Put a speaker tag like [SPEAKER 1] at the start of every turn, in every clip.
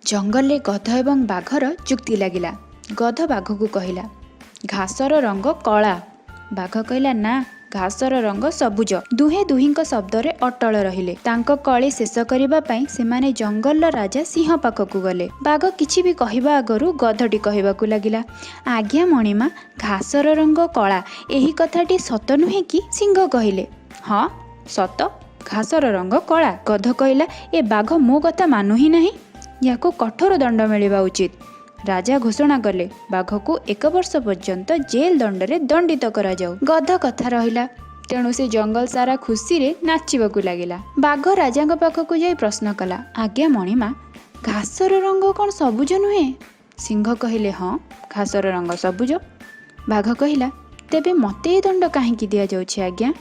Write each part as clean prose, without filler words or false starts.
[SPEAKER 1] ଜଙ୍ଗଲରେ ଗଧ ଏବଂ ବାଘର ଯୁକ୍ତି ଲାଗିଲା। ଗଧ ବାଘକୁ କହିଲା, "ଘାସର ରଙ୍ଗ କଳା।" ବାଘ କହିଲା, "ନା, ଘାସର ରଙ୍ଗ ସବୁଜ।" ଦୁହେଁ ଦୁହିଁଙ୍କ ଶବ୍ଦରେ ଅଟଳ ରହିଲେ। ତାଙ୍କ କଳି ଶେଷ କରିବା ପାଇଁ ସେମାନେ ଜଙ୍ଗଲର ରାଜା ସିଂହ ପାଖକୁ ଗଲେ। ବାଘ କିଛି ବି କହିବା ଆଗରୁ ଗଧଟି କହିବାକୁ ଲାଗିଲା, "ଆଜ୍ଞା ମଣିମା, ଘାସର ରଙ୍ଗ କଳା, ଏହି କଥାଟି ସତ ନୁହେଁ କି?" ସିଂହ କହିଲେ, "ହଁ, ସତ, ଘାସର ରଙ୍ଗ କଳା।" ଗଧ କହିଲା, "ଏ ବାଘ ମୋ କଥା ମାନୁ ହିଁ ନାହିଁ। ୟାକୁ କଠୋର ଦଣ୍ଡ ମିଳିବା ଉଚିତ।" ରାଜା ଘୋଷଣା କଲେ, ବାଘକୁ ଏକ ବର୍ଷ ପର୍ଯ୍ୟନ୍ତ ଜେଲ ଦଣ୍ଡରେ ଦଣ୍ଡିତ କରାଯାଉ। ଗଧ କଥା ରହିଲା। ତେଣୁ ସେ ଜଙ୍ଗଲ ସାରା ଖୁସିରେ ନାଚିବାକୁ ଲାଗିଲା। ବାଘ ରାଜାଙ୍କ ପାଖକୁ ଯାଇ ପ୍ରଶ୍ନ କଲା, "ଆଜ୍ଞା ମଣିମା, ଘାସର ରଙ୍ଗ କ'ଣ ସବୁଜ ନୁହେଁ?" ସିଂହ କହିଲେ, "ହଁ, ଘାସର ରଙ୍ଗ ସବୁଜ।" ବାଘ କହିଲା, "ତେବେ ମୋତେ ଏ ଦଣ୍ଡ କାହିଁକି ଦିଆଯାଉଛି ଆଜ୍ଞା?"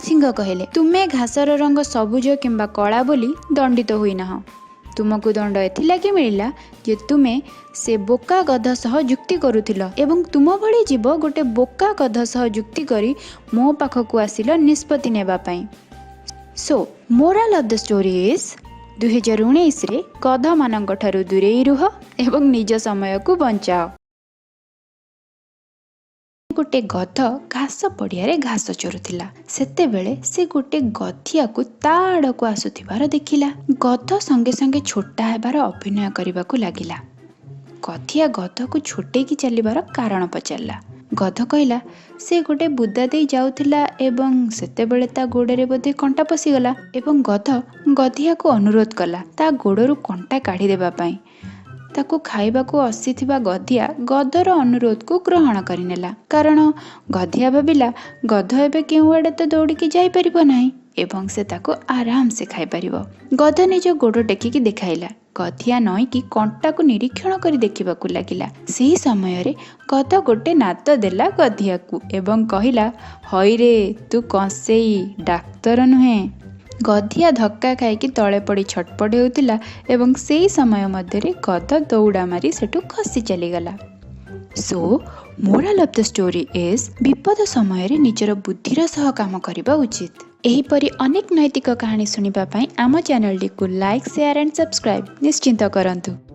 [SPEAKER 1] ସିଂହ କହିଲେ, "ତୁମେ ଘାସର ରଙ୍ଗ ସବୁଜ କିମ୍ବା କଳା ବୋଲି ଦଣ୍ଡିତ ହୋଇନାହଁ। ତୁମକୁ ଦଣ୍ଡ ଏଥିଲାଗି ମିଳିଲା ଯେ ତୁମେ ସେ ବୋକା ଗଧ ସହ ଯୁକ୍ତି କରୁଥିଲ ଏବଂ ତୁମ ଭଳି ଜୀବ ଗୋଟେ ବୋକା ଗଧ ସହ ଯୁକ୍ତି କରି ମୋ ପାଖକୁ ଆସିଲ ନିଷ୍ପତ୍ତି ନେବା ପାଇଁ।" So moral of the story is, 2019ରେ ଗଧମାନଙ୍କ ଠାରୁ ଦୂରେଇ ରୁହ ଏବଂ ନିଜ ସମୟକୁ ବଞ୍ଚାଅ। ଗୋଟେ ଗଧ ଘାସ ପଡ଼ିଆରେ ଘାସ ଚରୁଥିଲା। ସେତେବେଳେ ସେ ଗୋଟେ ଗଧିଆକୁ ତା ଆଡ଼କୁ ଆସୁଥିବାର ଦେଖିଲା। ଗଧ ସଙ୍ଗେ ସଙ୍ଗେ ଛୋଟା ହେବାର ଅଭିନୟ କରିବାକୁ ଲାଗିଲା। ଗଧିଆ ଗଧକୁ ଛୋଟେଇକି ଚାଲିବାର କାରଣ ପଚାରିଲା। ଗଧ କହିଲା, ସେ ଗୋଟେ ବୁଦା ଦେଇ ଯାଉଥିଲା ଏବଂ ସେତେବେଳେ ତା ଗୋଡ଼ରେ ବୋଧେ କଣ୍ଟା ପଶିଗଲା ଏବଂ ଗଧ ଗଧିଆକୁ ଅନୁରୋଧ କଲା ତା ଗୋଡ଼ରୁ କଣ୍ଟା କାଢ଼ିଦେବା ପାଇଁ। ତାକୁ ଖାଇବାକୁ ଆସିଥିବା ଗଧିଆ ଗଧର ଅନୁରୋଧକୁ ଗ୍ରହଣ କରିନେଲା, କାରଣ ଗଧିଆ ଭାବିଲା ଗଧ ଏବେ କେଉଁଆଡ଼େ ତ ଦୌଡ଼ିକି ଯାଇପାରିବ ନାହିଁ ଏବଂ ସେ ତାକୁ ଆରାମସେ ଖାଇପାରିବ। ଗଧ ନିଜ ଗୋଡ଼ ଟେକିକି ଦେଖାଇଲା। ଗଧିଆ ନଇଁକି କଣ୍ଟାକୁ ନିରୀକ୍ଷଣ କରି ଦେଖିବାକୁ ଲାଗିଲା। ସେହି ସମୟରେ ଗଧ ଗୋଟେ ନାତ ଦେଲା ଗଧିଆକୁ ଏବଂ କହିଲା, "ହଇରେ, ତୁ କଂସେଇ, ଡାକ୍ତର ନୁହେଁ।" ଗଧିଆ ଧକ୍କା ଖାଇକି ତଳେ ପଡ଼ି ଛଟପଟ ହେଉଥିଲା ଏବଂ ସେଇ ସମୟ ମଧ୍ୟରେ ଗଧ ଦୌଡ଼ା ମାରି ସେଠୁ ଖସି ଚାଲିଗଲା। So moral of the story is, ବିପଦ ସମୟରେ ନିଜର ବୁଦ୍ଧିର ସହ କାମ କରିବା ଉଚିତ। ଏହିପରି ଅନେକ ନୈତିକ କାହାଣୀ ଶୁଣିବା ପାଇଁ ଆମ ଚ୍ୟାନେଲଟିକୁ ଲାଇକ୍, ସେୟାର ଆଣ୍ଡ ସବସ୍କ୍ରାଇବ୍ ନିଶ୍ଚିତ କରନ୍ତୁ।